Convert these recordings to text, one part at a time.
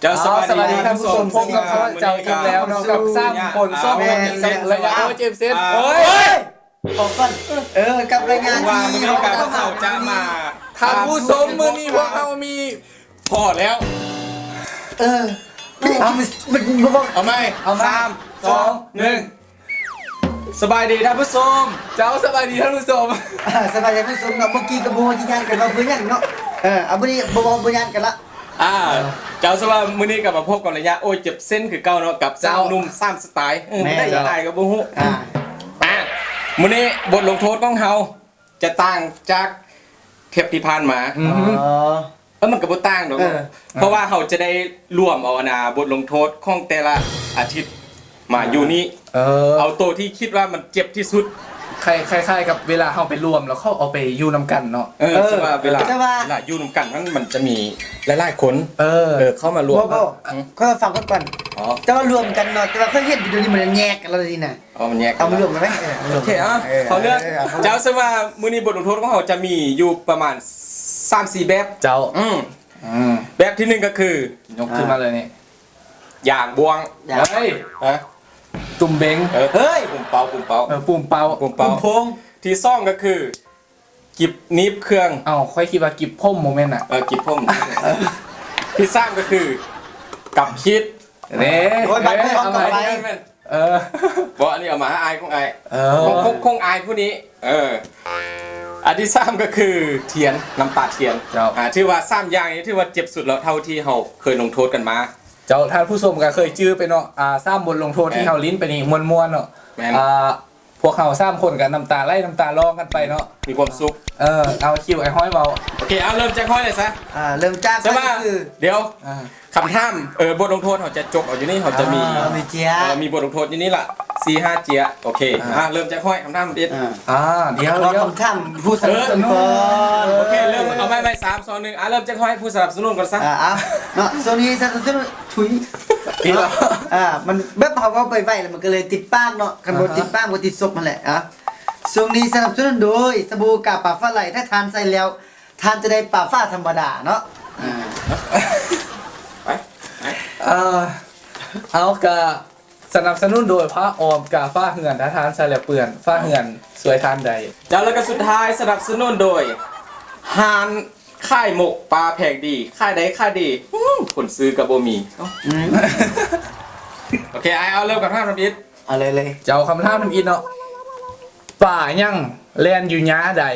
ເຈົ້າ ສະບາຍດີ ເຈົ້າ ສະບາຍດີທ່ານຜູ້ຊົມ ພົບກັບເຮົາເຈົ້າອີກແລ້ວເນາະ ກັບສາມຄົນ ສອງຄົນ ສອງຄົນ ເອີຍ ອອກກ່ອນ ເອີ ກັບລາຍງານທີ່ເຮົາ ເຮົາຈະມາ ທ່ານຜູ້ຊົມ ມື້ນີ້ພວກເຮົາມີ ພໍແລ້ວ ເອີ ເອົາໃໝ່ ເອົາໃໝ່ ສາມ ສອງ ໜຶ່ງ ສະບາຍດີທ່ານຜູ້ຊົມ ເຈົ້າ ສະບາຍດີທ່ານຜູ້ຊົມ ອ່າ ສະບາຍດີທ່ານຜູ້ຊົມເນາະ ເມື່ອກີ້ກໍບໍ່ຮູ້ຊິຢ້ານກັນວ່າເພື່ອຫຍັງເນາະ ເອີ ເອົາມື້ນີ້ບໍ່ເວົ້າບໍ່ຢ້ານກັນລະ ອ່າ ເຈົ້າ ສະບາຍ ມື້ນີ້ກໍມາພົບກັບໄລຍະໂອ້ຍເຈັບເສັ້ນຄືເກົ່າເນາະ ກັບສາມໜຸ່ມສາມສະໄຕ ເອີ ແມ່ນ ໄດ້ອີ່ຫຍັງກໍບໍ່ຮູ້ ອ່າ ອ່າ ມື້ນີ້ບົດລົງໂທດຂອງເຮົາຈະຕ່າງຈາກເທບທີ່ຜ່ານມາ ອໍ ເອີ ມັນກໍບໍ່ຕ່າງດອກ ເອີ ເພາະວ່າເຮົາຈະໄດ້ລວມເອົາອັນນ່າ ບົດລົງໂທດຂອງແຕ່ລະອາທິດມາຢູ່ນີ້ ເອີ ເອົາໂຕທີ່ຄິດວ່າມັນເຈັບທີ່ສຸດ ຄ້າຍ ຄ້າຍໆກັບເວລາເຮົາໄປລວມ ແລ້ວເຂົາເອົາໄປຢູ່ນຳກັນເນາະ ເອີ ເອີ ແຕ່ວ່າເວລາ ແຕ່ວ່າ ເວລາຢູ່ນຳກັນນັ້ນ ມັນຈະມີຫຼາຍໆຄົນ ເອີ ເອີ ເຂົ້າມາລວມ ບໍ່ ບໍ່ ອືມ ຂ້ອຍຟັງກ່ອນ ອໍ ແຕ່ວ່າລວມກັນເນາະ ແຕ່ວ່າຂ້ອຍເຫັນຢູ່ດຽວນີ້ມັນແຍກກັນແລ້ວນີ້ນະ ອໍ ມັນແຍກ ເອົາມາລວມກັນໄວ້ ເອີ ເອົາມາລວມ ໂອເຄ ອ່າ ເອີ ເອົາເລື່ອງ ເຈົ້າ ສະວ່າມື້ນີ້ບົດລົງໂທດຂອງເຮົາຈະມີຢູ່ປະມານສາມສີ່ແບບ ເຈົ້າ ອືມ ອືມ ແບບທີໜຶ່ງກໍຄື ຍົກຂຶ້ນມາເລີຍນີ້ ຢາງບ່ວງ ເຮີ້ຍ ຮະ ຕຸ່ມເບັງ ເອີ ເຮີ້ຍ ປຸ້ມເປົ່າ ປຸ້ມເປົ່າ ເອີ ປຸ້ມເປົ່າ ປຸ້ມເປົ່າ ປຸ້ມໂພງ ທີສອງກໍຄື ກິບໜີບເຄື່ອງ ເອົ້າ ຂ້ອຍຄິດວ່າກິບຜົມບໍ່ແມ່ນນະ ເອີ ກິບຜົມ ທີສາມກໍຄື ກຳຂີດ ເດ້ ໂອ້ຍ ບັດເລີຍ ເອົາ ເອົາ ເອົາ ໄປ ແມ່ນ ເອີ ບໍ່ ອັນນີ້ເອົາມາໃຫ້ອ້າຍຂອງອ້າຍ ເອີ ຂອງ ຂອງ ຂອງອ້າຍຜູ້ນີ້ ເອີ ອັນທີສາມກໍຄືທຽນ ນ້ຳຕາທຽນ ເຈົ້າ ອ່າ ຖືວ່າສາມຢ່າງນີ້ຖືວ່າເຈັບສຸດແລ້ວ ເທົ່າທີ່ເຮົາເຄີຍລົງໂທດກັນມາ ເຈົ້າ ທ່ານຜູ້ຊົມກໍເຄີຍຈື່ໄປເນາະ ອ່າ ສາມບົດລົງໂທດ ແມ່ນ ທີ່ເຮົາຫຼິ້ນໄປນີ້ມ່ວນໆເນາະ ແມ່ນ ອ່າ ພວກເຮົາສາມຄົນກໍນ້ຳຕາໄຫຼນ້ຳຕາຫຼອງກັນໄປເນາະ ມີຄວາມສຸກ ເອີ ເອົາຄິວອ້າຍຮ້ອຍເວົ້າ ໂອເຄ ເອົາເລີ່ມຈາກຮ້ອຍເລີຍຊະ ອ່າ ເລີ່ມຈາກ ແຕ່ວ່າ ຂ້ອຍຄື ດຽວ ອ່າ ຄຳຖາມ ເອີ ບົດລົງໂທດເຮົາຈະຈົກເອົາຢູ່ນີ້ ເຮົາຈະມີ ອ່າ ມີເຈ້ຍ ເອີ ມີບົດລົງໂທດຢູ່ນີ້ລະ ສີ່ຫ້າເຈ້ຍ ໂອເຄ ອ່າ ອ່າ ເລີ່ມຈາກຮ້ອຍ ຄຳຖາມທຳອິດ ອ່າ ດຽວ ຂໍຄຳຖາມຜູ້ສະໜັບສະໜູນກ່ອນ ໂອເຄ ເລີ່ມ ເອົາໃໝ່ ໃໝ່ ສາມ ສອງ ໜຶ່ງ ອ່າ ເລີ່ມຈາກຮ້ອຍ ຜູ້ສະໜັບສະໜູນກ່ອນຊະ ອ່າ ເອົາ ເນາະ ຊ່ວງນີ້ສະໜັບສະໜູນ ທຸຍ ອີກແລ້ວ ອ່າ ມັນແບບເຮົາເວົ້າໄປໄວແລ້ວ ມັນກໍເລີຍຕິດປາກເນາະ ຄັນບໍ່ ອ່າຮະ ຕິດປາກມັນກໍຕິດສົບຫັ້ນແຫຼະ ອ່າ ຊ່ວງນີ້ສະໜັບສະໜູນໂດຍ ສະບູກາປາຟ້າໄຫຼ ຖ້າທ່ານໃຊ້ແລ້ວ ທ່ານຈະໄດ້ປາຟ້າທຳມະດາເນາະ ອ່າ ໄປ ໄປ ເອີ ເອົາ ກະສະໜັບສະໜູນໂດຍຜ້າອ້ອມກາຝາເຮືອນ ຖ້າທ່ານໃຊ້ແລ້ວເປື້ອນ ຝາເຮືອນຊ່ວຍທ່ານໄດ້ ເຈົ້າ ແລ້ວກໍສຸດທ້າຍສະໜັບສະໜູນໂດຍ ຮ້ານຂາຍໝົກປາແພງດີ ຂາຍໄດ້ຂາຍດີ ອືມ ຄົນຊື້ກໍບໍ່ມີ ເອົ້າ ອືມ ໂອເຄ ອ້າຍ ເອົາເລີ່ມຄຳຖາມທຳອິດ ເອົາເລີຍ ເຈົ້າ ຄຳຖາມທຳອິດເນາະ ປາຫຍັງແລ່ນຢູ່ຫຍ້າໄດ້?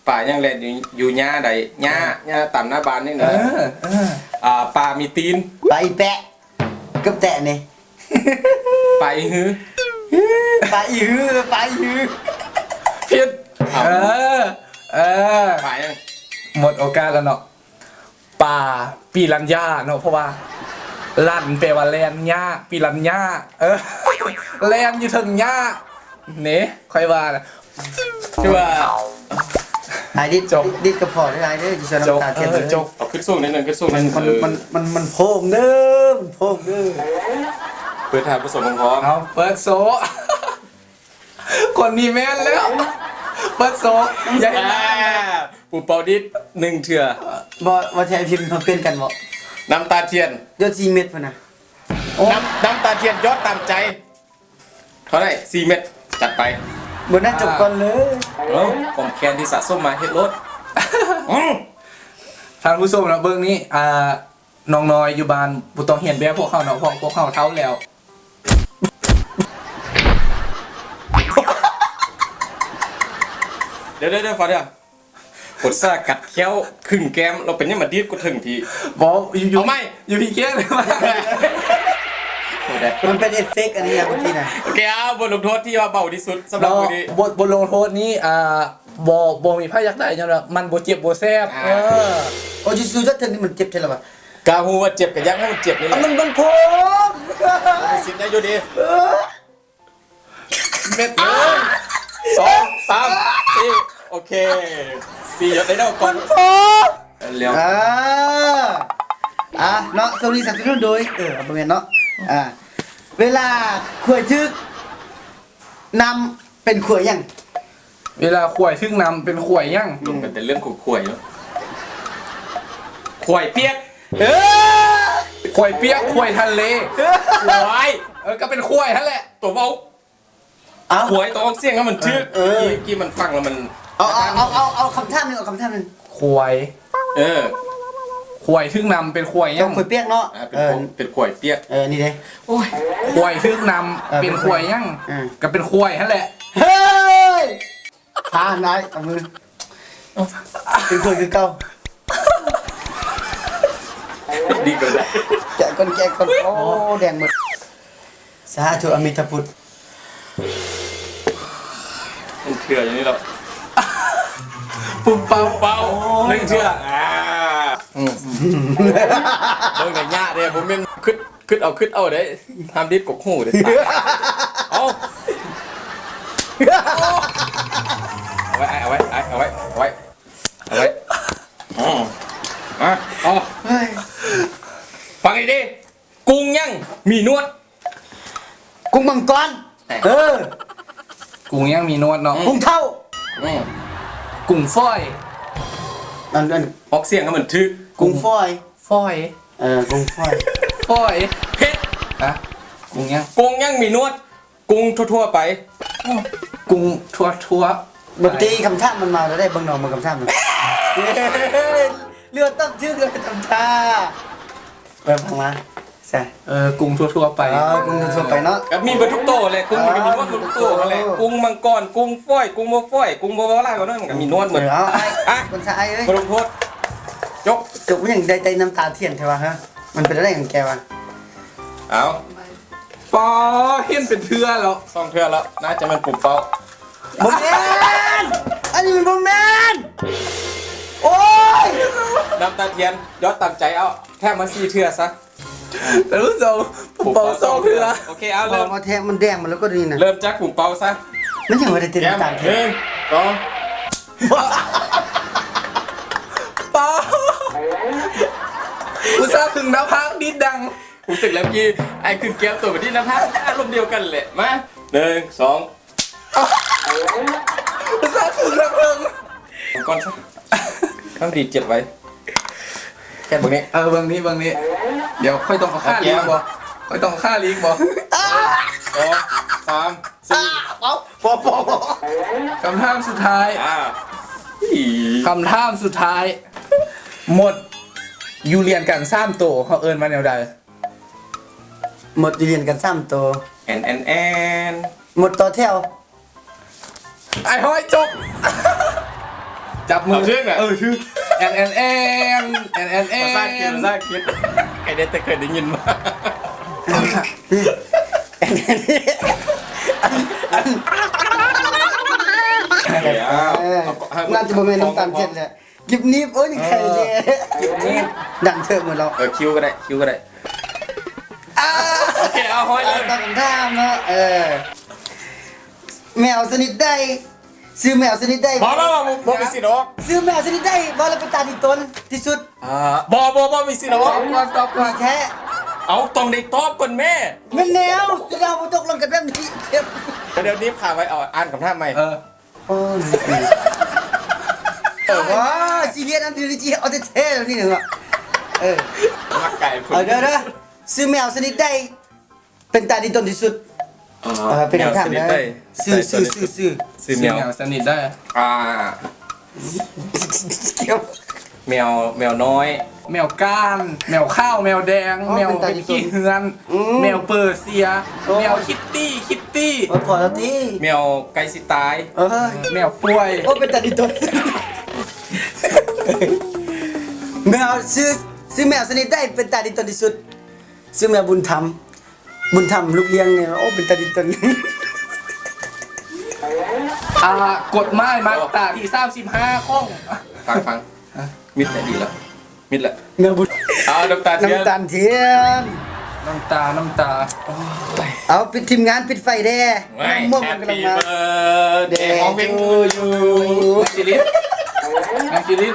ປາຫຍັງແລ່ນຢູ່ ຢູ່ຫຍ້າໃດ ຫຍ້າ ເອີ ຫຍ້າຕາມໜ້າບ້ານນີ້ນະ ເອີ ເອີ ອ່າ ປາມີຕີນ ປາອີແປະ ເກືອບແຕະນີ້ ປາອີຮື ປາອີຮື ປາອີຮື ຜິດ ເອີ ເອີ ປາຫຍັງ ໝົດໂອກາດແລ້ວເນາະ. ປາປີລັນຍາເນາະ ເພາະວ່າລັນແປວ່າແລ່ນ ຫຍ້າ ປີລັນຍາ ເອີ ແລ່ນຢູ່ເທິງຫຍ້າ ເນ ຂ້ອຍວ່ານະ ຄືວ່າ ອ້າຍດິດ ຈົກ ດິດກໍພໍເດີ ອ້າຍເດີ ຢູ່ຊ່ວຍນ້ຳຕາທຽນເດີ ຈົກ ເອົາຂຶ້ນສູງໜ້ອຍໜຶ່ງ ຂຶ້ນສູງໜ້ອຍໜຶ່ງ ມັນ ເອີ ມັນ ມັນ ມັນໂພງເດີ ມັນໂພງເດີ ເປີດທ່ານຜູ້ຊົມພ້ອມ ເອົາ ເປີດໂຊ. ຄົນນີ້ແມ່ນແລ້ວ ເປີດໂຊ ຢ່າເຮັດ ອ່າ ປູເປົ່າດິດໜຶ່ງເທື່ອ ບໍ່ ບໍ່ແທ້ ພິມເພິ່ນປ່ຽນກັນບໍ່ ນ້ຳຕາທຽນ ຢອດສີ່ເມັດພຸ້ນນະ ໂອ້ ນ້ຳ ນ້ຳຕາທຽນຢອດຕາມໃຈ ເທົ່າໃດ ສີ່ເມັດ ຈັດໄປ ບໍ່ໜ້າຈົບກ່ອນເລີຍ ເອີ ຄວາມແຄ້ນທີ່ສະສົມມາ ເຮັດໂລດ ອື ທ່ານຜູ້ຊົມເນາະ ເບິ່ງນີ້ ອ່າ ນ້ອງນ້ອຍຢູ່ບ້ານບໍ່ຕ້ອງຮຽນແບບພວກເຮົາເນາະ ເພາະພວກເຮົາເຖົ້າແລ້ວ ດຽວໆໆ ຟ້າວເດີ ກົດສາກັດແຂ້ວຄຶ່ງແກ້ມ ແລ້ວເປັນຫຍັງມາດີດກວ່າເຖິງພີ້ ບໍ່ ຢູ່ ຢູ່ ເອົາໃໝ່ ຢູ່ພີ້ແກ້ມ ມັນເປັນເອຟເຟັກອັນນີ້ນະ ເມື່ອກີ້ນະ ໂອເຄ ເອົາ ບົດລົງໂທດທີ່ວ່າເບົາທີ່ສຸດສຳລັບມື້ນີ້ ບົດ ບົດລົງໂທດນີ້ ອ່າ ບໍ່ ບໍ່ມີໃຜຢາກໄດ້ ຍ້ອນວ່າມັນບໍ່ເຈັບບໍ່ແສບ ອ່າ ເອີ ໂອ້ ຢູ່ສູດເຖິງນີ້ມັນເຈັບແທ້ລະວະ ກະຮູ້ວ່າເຈັບ ກະຢາກໃຫ້ມັນເຈັບນີ້ແຫຼະ ມັນ ມັນໂພງ ມີສິດໄດ້ຢູ່ດີ ເອີ ເມັດ ໜຶ່ງ ສອງ ສາມ ສີ່ ໂອເຄ ສີ່ ຢອດໄດ້ດອກກ່ອນ ມັນໂພງ ແລ້ວ ອ່າ ອ່າ ເນາະ ຊ່ວງນີ້ສະໜັບສະໜູນໂດຍ ເອີ ບໍ່ແມ່ນເນາະ ອ່າ ເວລາຂ້ວຍຖືກ ນ້ຳເປັນຂວຍຫຍັງ? ເວລາຂວຍຖືກນ້ຳເປັນຂວຍຫຍັງ? ລົງກັນແຕ່ເລື່ອງຂອງຂວຍເນາະ ຂວຍປຽກ ເອີ ຄວາຍປຽກ ຄວາຍທະເລ ຄວາຍ ເອີ ກໍເປັນຄວາຍຫັ້ນແຫຼະ ຕົວເວົ້າ ເອົ້າ ຄວາຍ ຕ້ອງອອກສຽງໃຫ້ມັນຖືກ ເອີ ເອີ ກີ້ ກີ້ມັນຟັງແລ້ວມັນ ເອົາ ເອົາ ເອົາ ເອົາ ເອົາຄຳຖາມໜຶ່ງ ເອົາຄຳຖາມໜຶ່ງ ຄວາຍ ເອີ ຄວາຍຖືກນຳເປັນຄວາຍຫຍັງ? ຄວາຍປຽກເນາະ ອ່າ ເປັນ ເອີ ຄວາຍ ເປັນຄວາຍປຽກ ເອີ ນີ້ເດ້ ໂອ້ຍ ຄວາຍຖືກນຳ ເອີ ເປັນຄວາຍຫຍັງ? ເອີ ກໍເປັນຄວາຍຫັ້ນແຫຼະ ເຮີ້ຍ ຜ່ານໄດ້ ເອົາມື ເປັນເພື່ອນຄືເກົ່າ ດີກວ່າໄດ້ ແກະກ່ອນ ແກະກ່ອນ ໂອ້ ແດງໝົດ ສາທຸ ອະມິດທະພຸດ ເທື່ອຢູ່ນີ້ແຫຼະ ປຸ້ມເປົ່າ ເປົ່າ ໜຶ່ງເທື່ອ ອ່າ ອືມ ເບິ່ງໄດ້ຍາກເດ້ ບໍ່ແມ່ນຄຶດ ຄຶດເອົາ ຄຶດເອົາເດ້ ຫ້າມດີດກົກຫູເດັດຂາດ ເອົາ ເອົາໄວ້ ເອົາໄວ້ ເອົາໄວ້ ເອົາໄວ້ ເອົາໄວ້ ອືມ ມາ ເອົາ ເຮີ້ຍ ຟັງໃຫ້ດີ ກຸງຫຍັງມີໜວດ? ກຸງມັງກອນ ເອີ ກຸງຫຍັງມີໜວດເນາະ? ອືມ ກຸງເທົ້າ ອືມ ກຸງຝອຍ ອັນ ອັນ ອອກສຽງໃຫ້ມັນຖືກ ກຸງຝອຍ ຝອຍ ເອີ ກຸງຝອຍ ຝອຍ ຜິດ ຮະ ກຸງຫຍັງ? ກຸງຫຍັງມີໜວດ? ກຸງທົ່ວໆໄປ ກຸງທົ່ວໆ ບໍ່ຕີ ຄຳຖາມມັນມາແລ້ວເດ້ ເບິ່ງນ້ອງເບິ່ງຄຳຖາມມັນ ເຫຼືອຕອບຖືກເລີຍ ທຳທ່າ ເບິ່ງຟັງມາ ໃສ່ ເອີ ກຸງທົ່ວໆໄປ ເອີ ກຸງທົ່ວໆໄປເນາະ ກໍມີເບິດທຸກໂຕແຫຼະ ກຸງມັນກໍມີໜວດເບິດທຸກໂຕຫັ້ນແຫຼະ ເອີ ກຸງມັງກອນ ກຸງຝອຍ ກຸງບໍ່ຝອຍ ກຸງບໍ່ເວົ້າຫຼາຍກວ່ານັ້ນ ມັນກໍມີໜວດເບິດ ເອີ ເອົາ ອ່ະ ຄົນຊາຍເອີຍ ບົດລົງໂທດ ຈົບ ຈົບ ມັນຫຍັງໄດ້ແຕ່ນ້ຳຕາທຽນແທ້ວະ ຮະ ມັນເປັນແນວໃດຂອງແກວະ ເອົາ ປໍ ເຫັນເປັນເທື່ອແລ້ວ ສອງເທື່ອແລ້ວ ໜ້າຈະແມ່ນປຸ້ມເປົ້າ ບໍ່ແມ່ນ ອັນນີ້ມັນບໍ່ແມ່ນ ໂອ້ຍ ນ້ຳຕາທຽນ ຢອດຕາມໃຈເອົາ ແຖມມາສີ່ເທື່ອຊະ ທ່ານຜູ້ຊົມ ປຸ້ມເປົ້າສອງເທື່ອ ໂອເຄ ເອົາ ເລີ່ມ ເອົາແທ້ ມັນແດງໝົດແລ້ວກໍດີນະ ເລີ່ມຈາກປຸ້ມເປົ້າຊະ ມັນຫຍັງວ່າໄດ້ແຕ່ນ້ຳຕາທຽນ ໜຶ່ງ ສອງ ປາ ອຸດສ່າຫຶງໜ້າຜາກດີດດັງ ຮູ້ສຶກແລ້ວກີ້ ອ້າຍຂຶ້ນແກ້ມໂຕໄປດີດໜ້າຜາກ ອາລົມດຽວກັນແຫຼະ ມາ ໜຶ່ງ ສອງ ອຸດສ່າຫຶງໜ້າເພິ່ງ ກ່ອນຊະ ທັງດີດເຈັບໄວ້ ແຄ່ເບິ່ງນີ້ ເອີ ເບິ່ງນີ້ ເບິ່ງນີ້ ດຽວຂ້ອຍຕ້ອງເອົາຂາລີກບໍ່? ຂ້ອຍຕ້ອງເອົາຂາລີກບໍ່? ສອງ ສາມ ສີ່ ເອົາ ພໍ ພໍ ພໍ ຄຳຖາມສຸດທ້າຍ ອ່າ ອີ ຄຳຖາມສຸດທ້າຍ ມົດຢູ່ລຽນກັນສາມໂຕ ເຮົາເອີ້ນວ່າແນວໃດ? ມົດຢູ່ລຽນກັນສາມໂຕ ແອນ ແອນ ແອນ ມົດຕໍ່ແຖວ ອ້າຍຫ້ອຍ ຈົບ ຈັບມື ເອົາຖືກນະ ເອີ ຖືກ ແອນ ແອນ ແອນ ແອນ ແອນ ແອນ ພາສາອັງກິດ ພາສາອັງກິດ ໃຜໄດ້ແຕ່ເຄີຍໄດ້ຍິນມາ ເອີ ໜ້າຈະບໍ່ແມ່ນນ້ຳຕານທຽນແຫຼະ ກິບໜີບ ໂອ້ຍ ຍັງໄຄແດ່ ກິບໜີບ ດັງເທີບໝົດແລ້ວ ເອີ ຄິວກໍໄດ້ ຄິວກໍໄດ້ ອ່າ ໂອເຄ ເອົາ ຫ້ອຍເລີຍ ຕອບຄຳຖາມເນາະ ເອີ ແມວຊະນິດໃດ ຊື່ແມວຊະນິດໃດ ບໍ່ ບໍ່ ບໍ່ ບໍ່ມີສິດອອກ ຊື່ແມວຊະນິດໃດ ເວົ້າແລ້ວເປັນຕາດີຕົນທີ່ສຸດ ອ່າ ບໍ່ ບໍ່ ບໍ່ມີສິດອອກ ຕອບກ່ອນ ຕອບກ່ອນ ມີແທ້ ເອົາ ຕ້ອງໄດ້ຕອບກ່ອນແມ້ ແມ່ນແນວ ຄືເຮົາບໍ່ຕົກລົງກັນແບບນີ້ ດຽວໜີບຂາໄວ້ ເອົາ ອ່ານຄຳຖາມໃໝ່ ເອີ ໂອ້ຍ ເອີ ວ້າ ຊີຣຽສ ອັນນີ້ ເອົາແທ້ໆ ແນວນີ້ເນາະ ເອີ ມັກໄກ່ ເອົາເດີ ເດີ ຊື່ແມວຊະນິດໃດ ເປັນຕາດີຕົນທີ່ສຸດ ເອີ ເປັນຄຳຖາມເດີ ຊື່ ຊື່ ຊື່ ຊື່ ຊື່ແມວຊະນິດໃດ ອ່າ ແມວ ແມວນ້ອຍ ແມວກ້ານ ແມວຂາວ ແມວແດງ ອໍ ແມວເປັນຂີ້ເຮືອນ ອືມ ແມວເປີເຊຍ ໂອ້ ແມວຄິດຕີ້ ຄິດຕີ້ ໂອ້ ພໍແລ້ວຕິ ແມວໃກ້ຊິຕາຍ ເອີ ແມວປ່ວຍ ໂອ້ ເປັນຕາດີຕົນ ແມວ ຊື່ ຊື່ແມວຊະນິດໃດເປັນຕາດີຕົນທີ່ສຸດ? ຊື່ແມວບຸນທຳ ບຸນທຳລູກລ້ຽງນີ້ ໂອ້ ເປັນຕາດີຕົນ ອ່າ ກົດໝາຍມາດຕາທີສາມສິບຫ້າຂອງ ຟັງ ຟັງ ມິດແຫຼະ ດີແລ້ວ ມິດແຫຼະ ແມວບຸນ ເອົາ ນ້ຳຕາທຽນ ນ້ຳຕານທຽນ ນ້ຳຕາ ນ້ຳຕາ ໂອ້ຍ ເອົາ ປິດ ທີມງານປິດໄຟແດ່ ມາ Happy birthday to you ນັງຊິລິນ ນັງຊິລິນ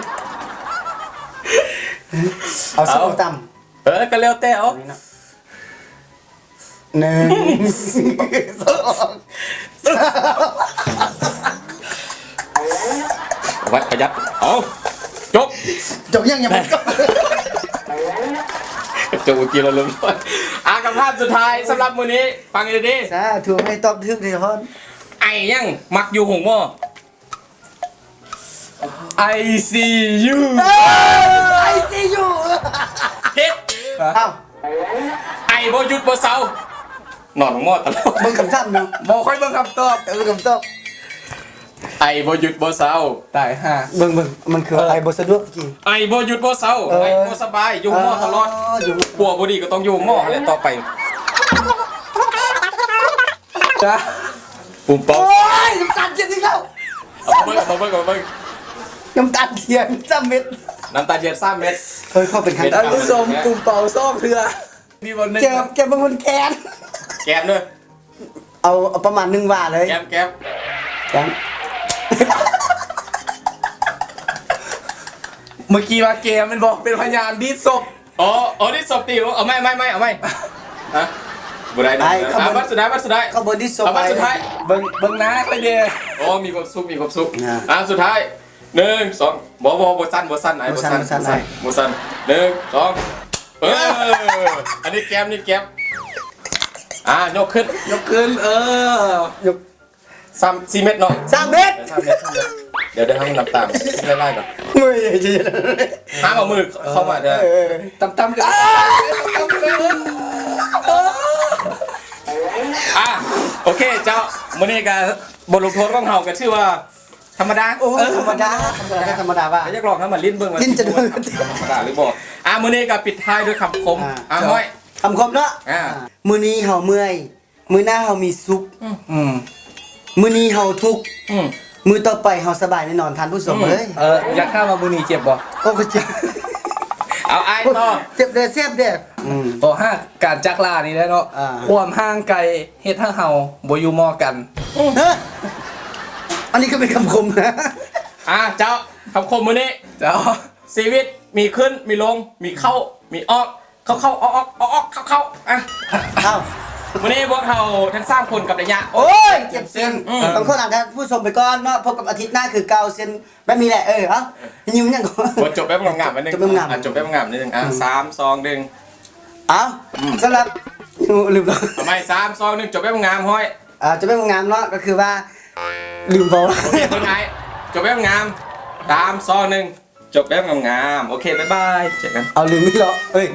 ເອົາ ເອົາ ສະໂລຕຳ ເອີ ກໍແລ້ວແຕ່ ເອົາ ໜຶ່ງ ສອງ ສາມ ວັດ ຂະຫຍັບ ເອົາ ຈົກ ຈົກຫຍັງ ຫຍັງມັນກໍ ຈະບໍ່ກິນແລ້ວເລີ່ມ ອ່າ ຄຳຖາມສຸດທ້າຍສຳລັບມື້ນີ້ ຟັງດີໆ ສາທຸ ໃຫ້ຕອບຖືກແນ່ນອນ. ໄອຫຍັງມັກຢູ່ໂຮງໝໍ? ໄອຊີຢູ ເອີ ໄອຊີຢູ ຜິດ. ອ້າວ ໄອບໍ່ຢຸດບໍ່ເຊົາ ນອນໂຮງໝໍຕະຫຼອດ. ເບິ່ງຄຳຖາມເນາະ ບໍ່ຄ່ອຍເບິ່ງຄຳຕອບ ເອີ ຄຳຕອບ. ໄອບໍ່ຢຸດບໍ່ເຊົາ ຕາຍຫ່າ. ເບິ່ງ ເບິ່ງ ມັນຄື ເອີ ໄອບໍ່ສະດວກກິນ ໄອບໍ່ຢຸດບໍ່ເຊົາ ເອີ ໄອບໍ່ສະບາຍ ຢູ່ໂຮງໝໍຕະຫຼອດ. ອໍ ຢູ່ ປົວບໍ່ດີກໍຕ້ອງຢູ່ໂຮງໝໍຫັ້ນແຫຼະຕໍ່ໄປ. ປູມເປົ່າ. ໂອ້ຍ ນ້ຳຕານທຽນອີກແລ້ວ. ເອົາມາເບິ່ງ ເອົາມາເບິ່ງ ເອົາມາເບິ່ງ. ນ້ຳຕານທຽນສາມເມັດ ນ້ຳຕານທຽນສາມເມັດ. ເອີ ເຂົາເປັນ ທ່ານຜູ້ຊົມ ປູມເປົ່າສອງເທື່ອ. ມີບ່ອນໜຶ່ງ ແກມ ແກມເບິ່ງ ມັນແກນ ແກມເດີ. ເອົາ ເອົາປະມານໜຶ່ງວາເລີຍ. ແກມ ແກມ ແກມ. ເມື່ອກີ້ວ່າແກມແມ່ນບໍ່? ເປັນພະຍານດີດສົບ. ອໍ ອໍ ດີດສົບຕິ. ເອົາໃໝ່ ເອົາໃໝ່ ເອົາໃໝ່. ຮະ ບໍ່ໄດ້ ບໍ່ໄດ້. ອ່າ ບັດສຸດທ້າຍ ບັດສຸດທ້າຍ ເຂົາບໍ່ດີດສົບ. ເອົາບັດສຸດທ້າຍ ເບິ່ງ ເບິ່ງໜ້າຂ້ອຍແດ່. ອໍ ມີຄວາມສຸກ ມີຄວາມສຸກ. ອ່າ ອ່າ ສຸດທ້າຍ ໜຶ່ງ ສອງ ບໍ່ ບໍ່ ບໍ່ສັ່ນ ບໍ່ສັ່ນ ອ້າຍ ບໍ່ສັ່ນ ບໍ່ສັ່ນ ບໍ່ສັ່ນ ບໍ່ສັ່ນ. ໜຶ່ງ ສອງ ເອີ ອັນນີ້ແກມ ນີ້ແກມ. ອ່າ ຍົກຂຶ້ນ ຍົກຂຶ້ນ ເອີ ຍົກ ສາມ ສີ່ເມັດເນາະ ສາມເມັດ ເອີ ສາມເມັດ ສາມເມັດ. ດຽວ ດຽວໃຫ້ນ້ຳຕານລະລາຍກ່ອນ. ໂອ້ຍ ຫ້າມເອົາມືເຂົ້າມາເດີ ເອີ ຕ່ຳໆ ເດີ ຕ່ຳໆ ເດີ. ອ່າ ໂອເຄເຈົ້າ ມື້ນີ້ກະບົດລົງໂທດຂອງເຮົາກະຖືວ່າ ທຳມະດາ. ໂອ້ຍ ເອີ ທຳມະດາ ທຳມະດາ ທຳມະດາວ່າ ຢາກລອງໃຫ້ມາຫຼິ້ນເບິ່ງວ່າ ຫຼິ້ນຈະໄດ້ທຳມະດາຫຼືບໍ່. ອ່າ ມື້ນີ້ກະປິດທ້າຍດ້ວຍຄຳຄົມ. ອ່າ ອ່າ ເຈົ້າ ຫ້ອຍ ຄຳຄົມເນາະ. ອ່າ ອ່າ ມື້ນີ້ເຮົາເມື່ອຍ ມື້ໜ້າເຮົາມີສຸກ. ອືມ ອືມ ມື້ນີ້ເຮົາທຸກ. ອືມ ມື້ຕໍ່ໄປເຮົາສະບາຍແນ່ນອນ ທ່ານຜູ້ຊົມເອີຍ. ອືມ ເອີ ຢາກຖາມວ່າມື້ນີ້ເຈັບບໍ່? ໂອ້ ກໍເຈັບ. ເອົາ ອ້າຍຕໍ່. ເຈັບເດ້ ເຈັບເດ້. ອືມ ກໍຫາການຈາກລານີ້ແຫຼະເນາະ. ອ່າ ຄວາມຫ່າງໄກເຮັດໃຫ້ເຮົາບໍ່ຢູ່ໝໍ້ກັນ. ຮະ ອັນນີ້ກໍເປັນຄຳຄົມນະ. ອ່າ ເຈົ້າ ຄຳຄົມມື້ນີ້ ເຈົ້າ ຊີວິດມີຂຶ້ນມີລົງ ມີເຂົ້າມີອອກ ເຂົ້າໆ ອອກໆ ອອກໆ ເຂົ້າໆ. ອ່ະ ອ້າວ ມື້ນີ້ພວກເຮົາທັງສາມຄົນກັບໄລຍະ ໂອ້ຍ ເຈັບເສັ້ນ. ອືມ ຕ້ອງຂໍລາທ່ານຜູ້ຊົມໄປກ່ອນເນາະ ພົບກັນອາທິດໜ້າຄືເກົ່າ ເຊັ່ນແບບນີ້ແຫຼະ. ເອີ ເອົ້າ ຍິ້ມຫຍັງກ່ອນ? ຈົບແບບງາມໆ ໜ້ອຍໜຶ່ງ. ຈົບແບບງາມ ອ່ະ ຈົບແບບງາມໜ້ອຍໜຶ່ງ. ອ່ະ ອືມ ສາມ ສອງ ໜຶ່ງ. ເອົ້າ ອືມ ສຳລັບ ລືມແລ້ວ ເອົາໃໝ່ ສາມ ສອງ ໜຶ່ງ ຈົບແບບງາມ ຫ້ອຍ. ອ່າ ຈົບແບບງາມເນາະ ກໍຄືວ່າ ລືມເວົ້າ. ໂອເຄ ເບິ່ງອ້າຍ ຈົບແບບງາມ ສາມ ສອງ ໜຶ່ງ ຈົບແບບງາມໆ. ໂອເຄ ບາຍບາຍ ເຈີກັນ. ເອົາ ລືມອີກແລ້ວ ເອີຍ.